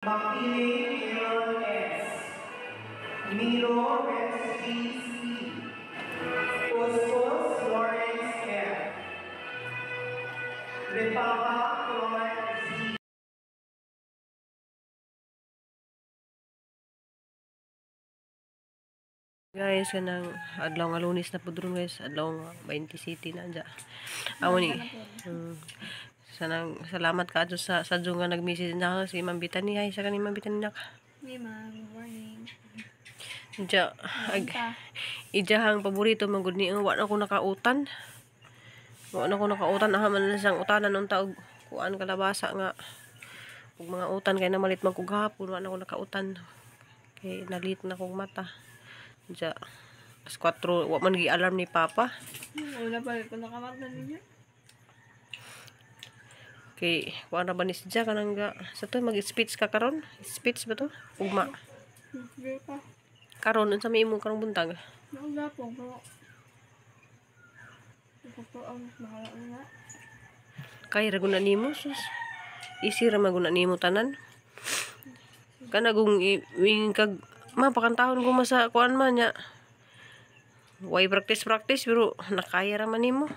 Makiling Aaron S. Milo Rex G. C. Usos Lawrence F. Repapa Clark Z. Guys, kanang adlaw nga Lunes na pud ron guys, adlaw nga 20 City na dya. Amo ni. Sanang salamat ka sa sadyo nga nag-message na si Ma'am Bitani. Hi sa kani Ma'am Bitani nak. Hey ma'am, good morning. Dya ag ijahang paborito man gud ni wa na ko nakautan. Wa na ko nakautan aha man lang siyang utanan unta og kuan kalabasa nga ug mga utan kay namalit man ko gahapon wa na ko nakautan. Kay nalit na kog mata. Dya alas 4 wa man gi-alarm ni Papa. Wala pa ko nakamata ninyo. Kay kuan ra ba ni siya kanang ga sa to mag-speech ka karon? Speech ba to? Ugma. Karon unsa may imong karong buntag? Naugapong pero bahala na. Kay ra guna nimo sus. Easy ra man guna nimo tanan. Kana gung wing kag mapakantahon ko masa kuan man nya. Way practice practice pero nakaya ra man nimo.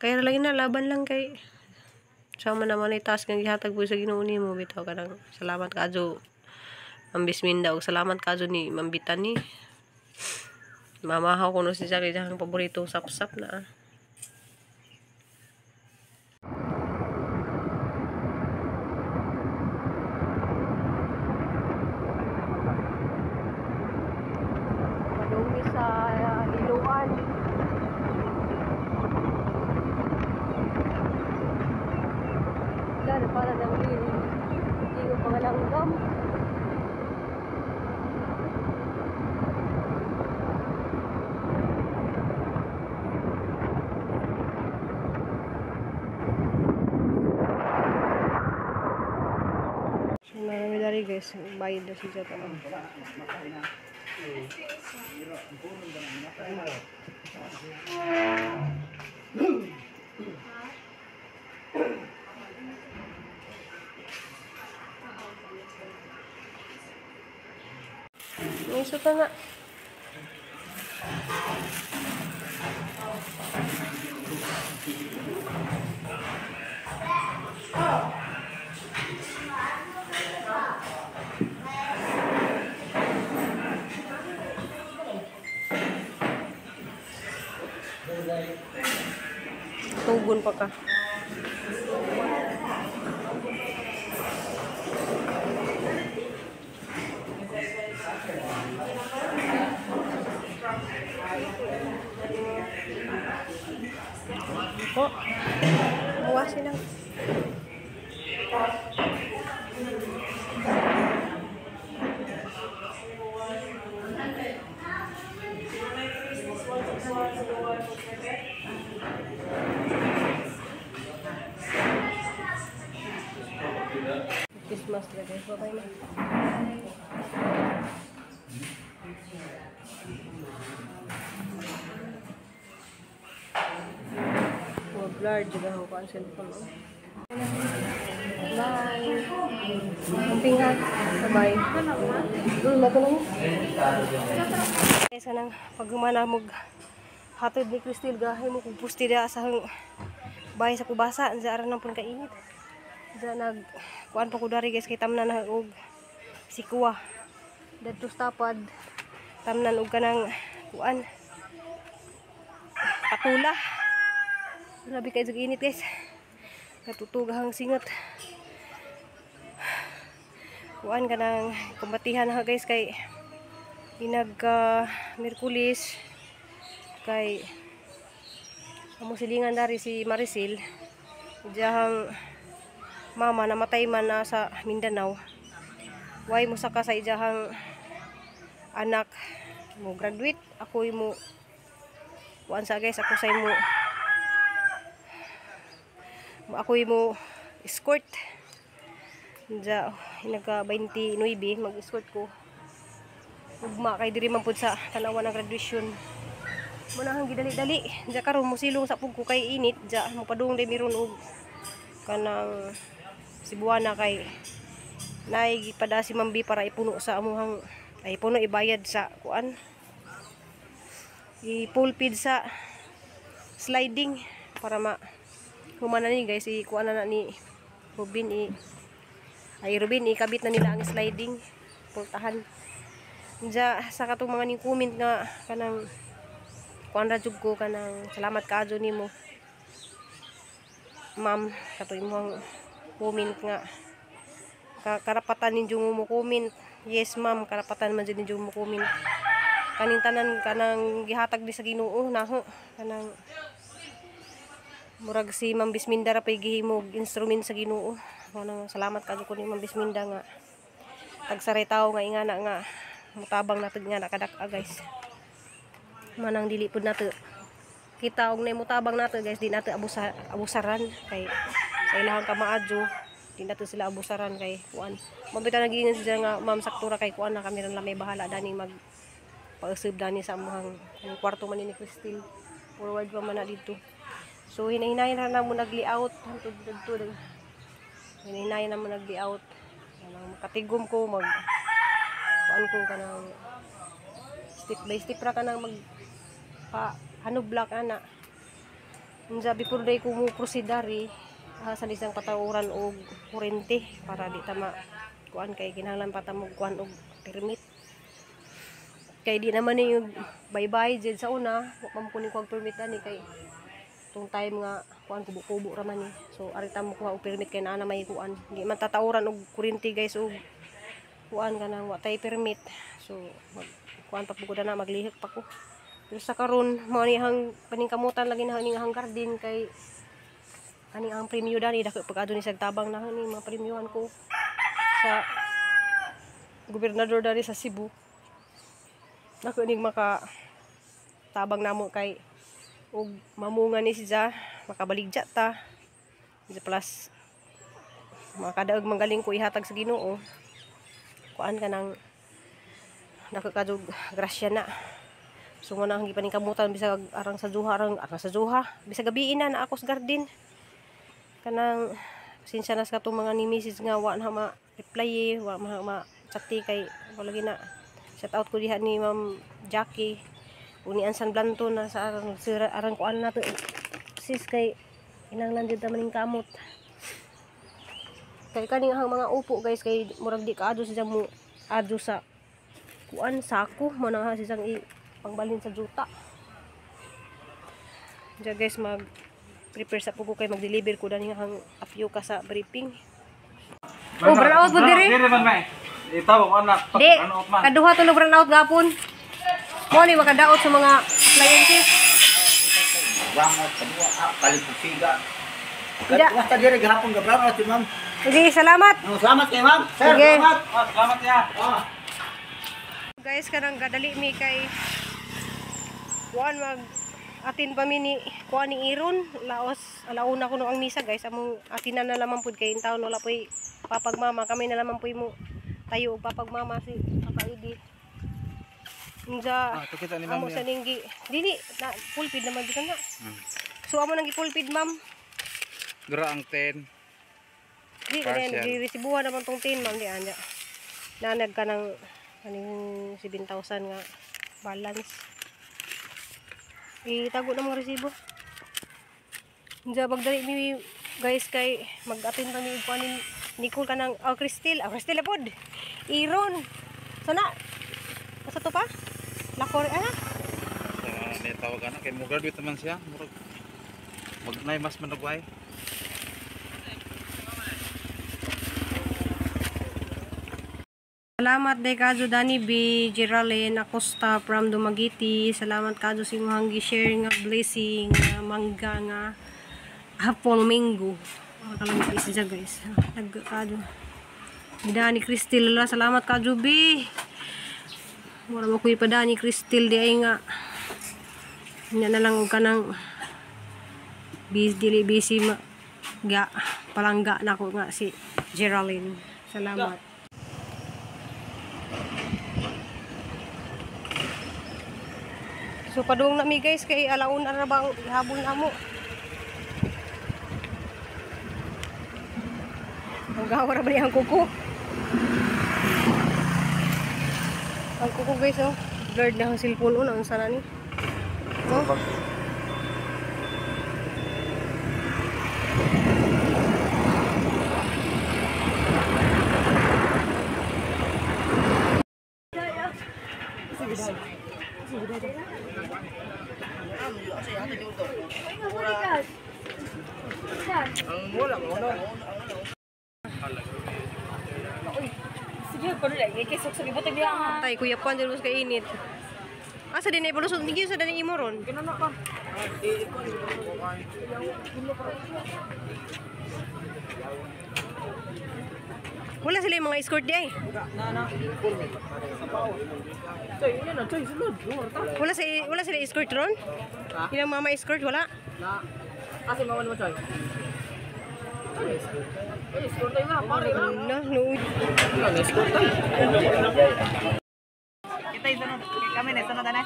Kaya ra lagi na laban lang kay sama naman ay task nga gihatag po sa Ginoo nimo bitaw kanang salamat kaadyo Ma'am Bisminda ug salamat kaadyo ni Ma'am Bitani. Mamahaw kuno si Jackie diyang paborito sapsap na. Padung sa Liloan. Wala na para ng ligo pangalanggam. So, marami dari guys, bayad na siya ito. May suta nga. Tugon pa ka. Po. Buwasin lang. Christmas na guys. Bye-bye na. Blurred juga ako ang cellphone. Oh. Bye! Amping ha. Bye-bye. Matulong. Kaysa nang paghumana mo hatod ni Cristel gahay mo kung pusti da sa bahay sa kubasa. Andiyan aran ng pun kainit. Diyan nag kuan pa ko dari guys kay tamnan na og sikuwa. Dadto sa tapad tamnan og kanang kuan patula. Grabe kayo init guys. Natutugahang singot. Kuan ka ng kumbatihan ha guys kay inag Miyerkules kay amo silingan dari si Maricel. Diyahang mama namatay man na sa Mindanao. Way mo saka sa ijahang anak mo graduate. Ako mo kuan sa guys, ako sa imo ako mo escort. Diya nagka 29 mag-escort ko. Ugma kay diri man pud sa tanawan ng graduation. Muna hang gidali-dali. Diya karon mosilong sa pug ko kay init. Diya mopadung day miron og kanang Cebuana kay Naigipada si Ma'am B para ipuno sa amuhang ay puno ibayad sa kuan. I-full feed sa sliding para ma humana ni guys, i-kuan na ni Ruben Ruben ikabit na nila ang sliding pultahan. Diya sa katong mga ning comment nga kanang kuan ra jud ko kanang salamat kaadyo nimo ma'am, kato imong comment nga karapatan ninyo mo comment. Yes ma'am, karapatan man jud ninyo mo comment. Kaning tanan kanang gihatag di sa Ginoo naho kanang murag si Ma'am Bisminda ra pay gihimog instrument sa Ginoo. Kanang salamat kaadyo ko ni Ma'am Bisminda nga tagsaray tawo nga ingana nga mutabang nato nga nakadak-a guys. Manang dili pud nato kita og nay mutabang nato guys, di nato abusaran kay sa ilahang kamaadyo di nato sila abusaran kay kuan. Mabita nagiingon siya nga ma'am sakto ra kay kuan na kami ran lang may bahala dani mag pausab dani sa amuhang kwarto man ni Christine. Forward pa man na dito. So hinahinayan ra na mo nagli-out hantod didto. Hinahinayan na mo nagli-out. Kanang katigom ko mag kuan ko kanang step by step ra kanang mag pa hanoblak ana. Unsa before day ko mo proceedari sa isang patawuran og kurente para di ta ma kuan kay kinahanglan pa ta mo kuan og permit. Kay di naman ni bye-bye jud sa una, wa pa mo kunin ko og permit ani kay tong time nga kuan kubo-kubo ra man ni. So ari ta mo kuha og permit kay naa na may kuan. Di man tatawuran og kurente guys og kuan kanang wa tay permit. So mag kuan pa pud na maglihok pa ko. Pero sa karon mao ni hang paningkamutan lagi na ning hang garden kay kaning ang premyo dani dako pag-adto ni sagtabang na ni mga premyohan ko sa gobernador dani sa Cebu. Dako ning maka tabang namo kay og mamunga ni siya makabaligya ta. Plus makadaog manggaling ko ihatag sa Ginoo. Kuan ka nang dako kadug grasya na. So mo na ang gipaningkamutan bisag arang sa juha arang sa juha bisag gabi na na ako sa garden. Kanang pasensya na sa katong mga ni message nga wa na ma-reply, wa ma chati kay wala na. Shout out ko diha ni Ma'am Jackie uni Ansan Blanto na sa arang sira arang kuan nato sis kay inanglan jud ta maning kamot. Kay kaning ang mga upo guys kay murag di kaadto siya mo adto sa kuan sako mo na siyang pangbalhin sa juta. Diya guys mag prepare sa pugo kay mag-deliver ko dani ang apyo ka sa briefing. Oh, brown out po diri. Diri man may. Itawag anak Di, kaduha to brown out gapon. Mo ni makadaot sa mga appliances. Wangot kaduha kalipusiga. Basta diri gahapon ga brown out si ma'am. Sige, salamat. No, salamat kay ma'am. Sir, sige. Salamat. Oh, salamat ya. Oh. Guys, kanang gadali mi kay kuan mag atin pa mi ni kuan ni Iron laos alauna kuno ang misa guys, among atinan na lamang pud kay intawon wala poy papagmama, kami na lamang poy mo tayo og papagmama si Papa Idi. Unja amo sa ninggi dili na full feed naman gid na. So amo nang gi-full feed ma'am. Dura ang 10. Di kanin resibuhan naman tong 10 ma'am di anya. Nanag ka ng kaning 7,000 nga balance. Itago na mga resibo. Diya pagdali mi guys kay mag-attend pa mi og kuan Nicole kanang oh Christine, oh Christine pod. Iron. Sana. Asa to pa? Lakor ana. Ni tawag ana kay mo graduate naman siya. Murag magnay mas managway. Salamat day kadyo Danny B, Geraldine Acosta from Dumaguete. Salamat kadyo sa imong gi-share nga blessing nga mangga nga apple mango. Kalamit siya guys. Nag kadyo. Dani Cristel la, salamat kadyo B. Mura mo kuy pa Dani Cristel di ay nga. Nya na lang og kanang busy dili busy ma ga palangga nako nga si Geraldine. Salamat. So padung na mi guys kay alauna ra bang ihabol na mo. Ang gawa ra ba ang kuko. Ang kuko guys oh. Blurred na ang cellphone oh. Ang sana ni. Oh. Tay kuya pan diri sa init. Asa din ay pulusot ni sa dani imo ron. Wala sila yung mga escort di ay. Wala sila escort ron? Ilang mama escort wala? Kasi mama mo choy. Escort tayo na, pare na. No, no. Escort tayo. Kita isunod kami na isunod na.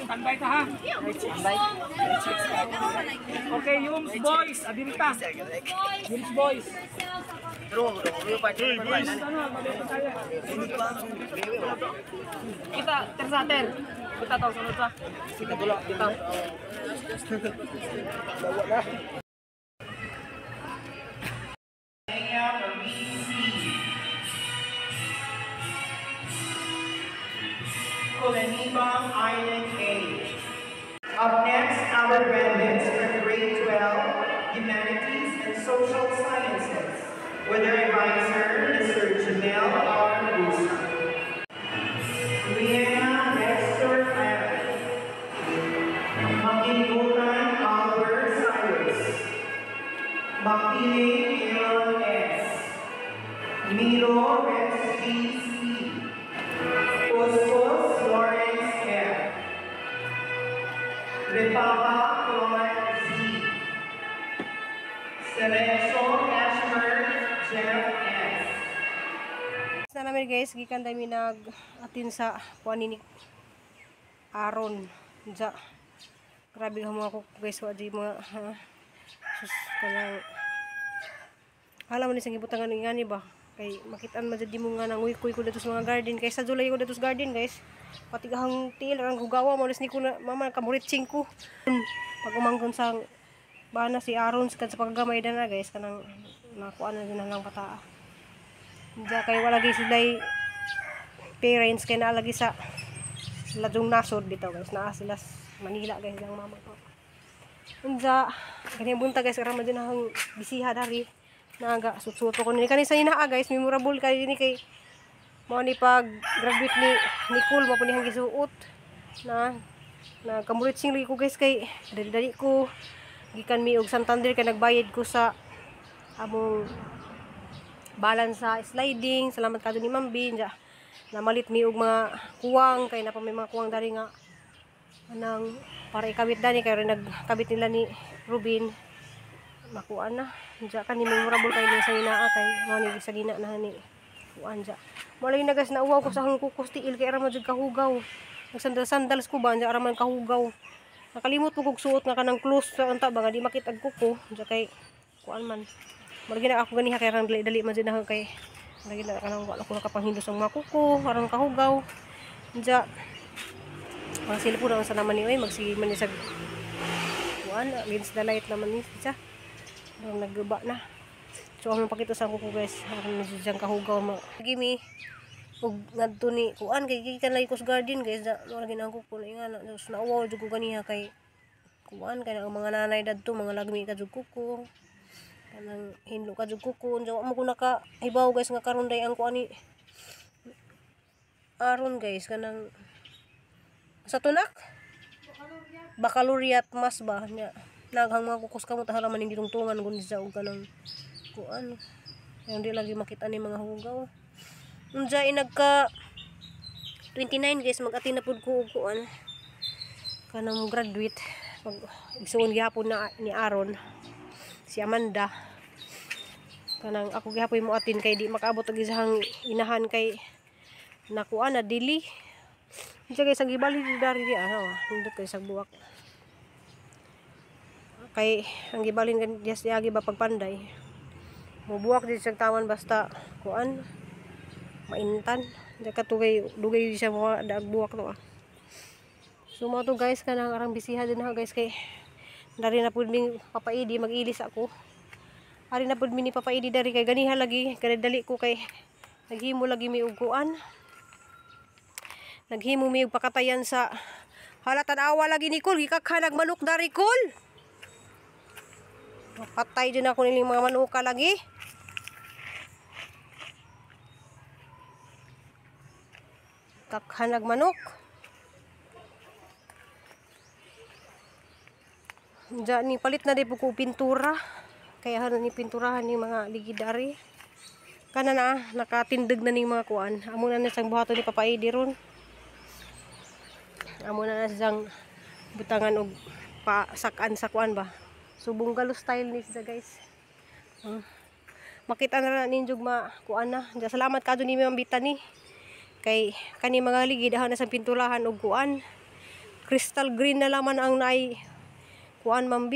Standby ka ha. Okay, Yums Boys, Adilta. Yums Boys. Kita tersater. Kita tahu sunod pa. Kita tulo, kita. Kolanibang Island A. Up next, our graduates from grade 12, Humanities and Social Sciences, with their advisor, Mr. Jamel R. Musa. Rihanna Dexter F. Makingutan Albert Cyrus. Makiling Aaron S. Milo Rex G. C. Osos Lawrence F. Repapa Clark Z. Cerezo Cashmer Jeff S. Sa namin guys, gikan dami nag-atin sa kuan ni Aaron. Diya. Grabe ka mga kuko guys, wa di mga ha. Sus kanang alam mo ni sang gibutangan ni ngani ba? Kay makitaan man jud mo nga nanguykoy ko dito sa mga garden kay sa July ko dito sa garden guys. Pati gahang tiil ang hugawa mo ni ko na mama kamuritsing ko. Pag umanggon sa bana si Aaron sa paggamay na guys kanang nakuan na din lang kataa. Diya kay wala gyud sila'y parents kay naalagi sa ladong nasod bitaw guys. Naa sila sa Manila guys ang mama ko. Unsa kani buntag guys karon man din akong bisiha dari. Naga sutsuto ko ni kani sa inaa guys, memorable kay ni kay mao ni pag graduate ni Nicole mo punihang gisuot na na kamuritsing lagi ko guys kay dali-dali ko gikan mi og Santander kay nagbayad ko sa among balance sa sliding. Salamat kadto ni Ma'am Bin. Namalit mi og mga kuwang kay napa may mga kuwang dari nga anang para ikabit dani kay nagkabit nila ni Ruben. Makuan na. Diya kani memorable kay ni sa inaa kay mao ni sa gina na ni kuan diya. Mo lagi na guys nauwaw ko sa akong kukos tiil kay ra man jud kahugaw. Nagsandal-sandals ko ba diya ra man kahugaw. Nakalimot ko kog suot nga kanang close sa unta ba nga di makit-ag kuko diya kay kuan man. Mo lagi na ako ganiha kay rang dali-dali man jud na kay lagi na kanang wala ko nakapanghindos ang mga kuko aron kahugaw. Diya ang cellphone ang sa naman ni oy magsige man ni sa kuan against the light naman ni siya. Ang nagguba na. So ang pakita sa kuko guys, ang siyang kahugaw mo. Gimme ug ngadto ni kuan kay gikan lagi ko sa garden guys, da mo lagi ang kuko na ingana. So nauwaw jud ko ganiha kay kuan kay ang mga nanay dadto mga lagmi ka jud kuko. Kanang hinlo ka jud kuko. Unsa mo ko nakahibaw guys nga karon day ang kuan ni Aron guys kanang sa tunak baccalaureate mas ba nya. Naghang mga kukos kamo tahala man hindi tungtungan kun sa og kanang kuan. Hindi lagi makita ni mga hugaw. Unja inagka 29 guys mag-atin na pud ko og kuan. Kanang graduate pag igsuon gihapon na ni Aaron si Amanda. Kanang ako gihapon mo atin kay di makaabot og isahang inahan kay nakuan na dili. Unja guys ang gibali dari di ano, nindot kay sa buwak. Kay ang gibalin kan dias diagi ba pagpanday. Mubuwak di siyang tawan basta kuan maintan. Di ka tugay dugay siya mo daag buwak to ah. So mo to guys kanang arang bisiha din ha guys kay dari na pud ming Papa Idi mag-ilis ako. Ari na pud mi ni Papa Idi dari kay ganiha lagi kay dali ko kay naghimo lagi mi og kuan. Naghimo mi og pakatayan sa hala tan-awa lagi ni Kul gikakhanag manok dari Kul. Patay din ako niling mga manuka lagi. Kakhanag manok. Diyan ni palit na di po ko pintura. Kaya hanon ni pinturahan ni mga ligidari. Kana na nakatindig na ning mga kuan. Amo na na siyang buhaton ni Papa Edi ron. Amo na na siyang butangan og pasakan sa kuan ba. So bungalow style ni siya guys. Makita na ninyo ma kuan na. Diyan, salamat kadto ni Ma'am Bitani. Kay kani mga ligid na sa pinturahan og kuan. Crystal green na laman ang naay kuan Ma'am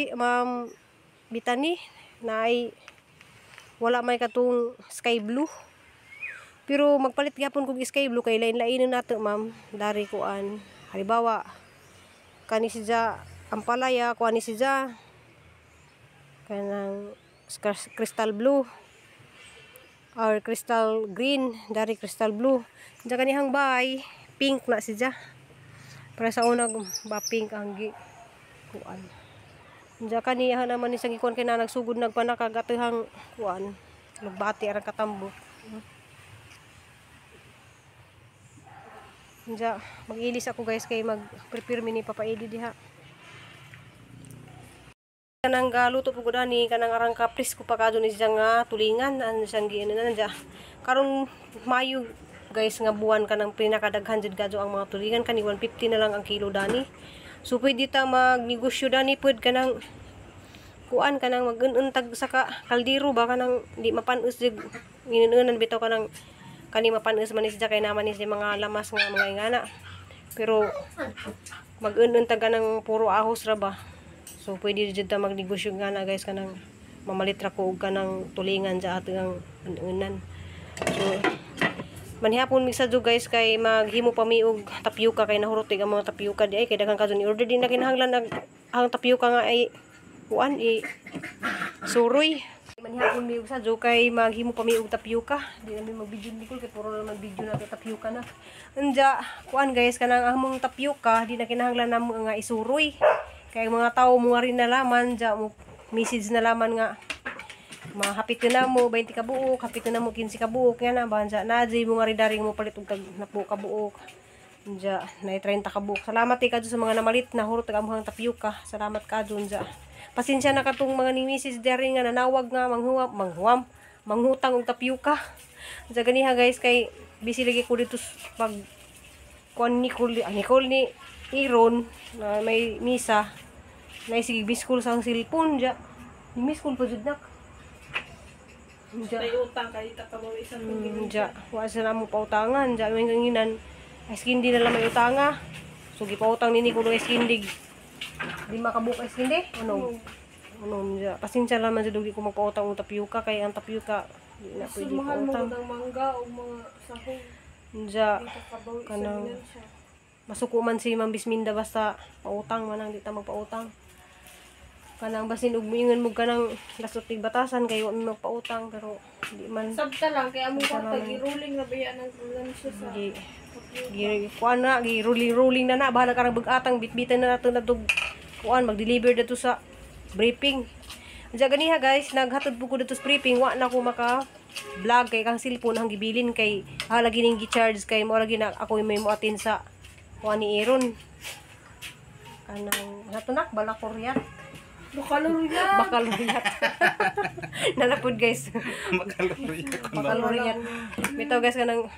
Bitani naay wala may katong sky blue. Pero magpalit gyapon kog sky blue kay lain-lain nato ma'am dari kuan. Halimbawa kani siya ampalaya kuan ni siya kanang crystal blue or crystal green dari crystal blue. Diyan kanihang bay pink na siya. Para sa una ba pink ang gi kuan. Diyan kaniya naman ni siyang gikuan kay na nagsugod nagpanakagatihang kuan lugbati arang katambo. Diyan mag-ilis ako guys kay mag-prepare mi ni Papa Edi diha. Kanang galuto po gud ani kanang arang kapris ko pa kadto ni siya nga tulingan an siyang giinan diya. Karon Mayo guys nga buwan kanang pinakadaghan jud kadto ang mga tulingan kani 150 na lang ang kilo dani. So pwede ta magnegosyo dani pwed kanang kuan kanang mag-untag sa ka kaldero ba kanang di mapanus jud ginununan bitaw kanang kani mapanus man siya kay naman ni mga lamas nga mga ingana. Pero mag-untag kanang puro ahos ra ba. So pwede jud ta magnegosyo nga na guys kanang mamalit ra ko og kanang tulingan sa atong unan. So manihapon mi sa guys kay maghimo pa mi og tapioca kay nahurot ang mga tapioca di ay kay daghan kadto ni order din na kinahanglan ang tapioca nga ay kuan i suroy. Manihapon mi og sadyo kay maghimo pa mi og tapioca. Di na mi mag-video ni Nicole kay puro na naman video na tapioca na. Anja kuan guys kanang among tapioca di na kinahanglan namo nga isuroy. Kay mga tao mo nga rin nalaman dya mo message na laman nga mahapit na mo 20 ka buok, hapit na mo 15 ka buok yan na ba dya na dya mo nga rin daring mo palit og tag 10 ka buok dya na 30 ka buok. Salamat eh kadto sa mga namalit na hurot ang amuhang tapioca. Salamat kadto dya. Pasensya na katong mga ni message diri nga nanawag nga manghuam manghutang og tapioca. Dya ganiha guys kay busy lagi ko dito pag kuan Nicole, Nicole ni Iron na may misa. Naisige miss call sa ang cellphone dya. Miss call pa jud nak. Dya. May utang kay takabaw isang Dya. Wa sa namo pautangan dya may kanginan. Ay skindi na lang may utanga. So gipautang ni Nicole ay skindig. Di makabuok ay skindi. Ano? Ano dya. Pasensya lang man jud di ko magpautang og tapioca kay ang tapioca di na pwede pautang. Mahal mo mangga o mga sahog. Dya. Kanang masuko man si Ma'am Bisminda basta pautang man ang di ta magpautang. Kanang basin og moingon mo kanang lasot tig batasan kay wa mi magpautang pero di man sabta lang kay among kwarta gi-rolling na biya nang siya sa gi kuan na gi rolling na na bahala karang bag-atang bitbitan na nato natug kuan mag-deliver dato sa briefing. Diya ganiha guys naghatod po ko dito sa briefing wa na ko maka vlog kay kang cellphone ang gibilin kay lagi ning gi-charge kay mo lagi na ako may mo-attend sa kuan ni Aaron. Kanang natunak balakoryat. Bakaloriat. Bakaloriat. Nalapod guys. Bakaloriat. Bakaloriat. Bitaw guys kanang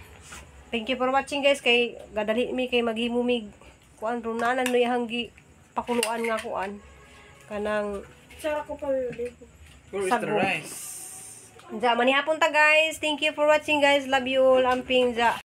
thank you for watching guys kay gadali mi kay maghimo mig kuan runanan no yahang gi pakuluan nga kuan kanang tsara ko pa yun. Where is the rice? Ja manihapon ta guys. Thank you for watching guys. Love you all. Amping ja.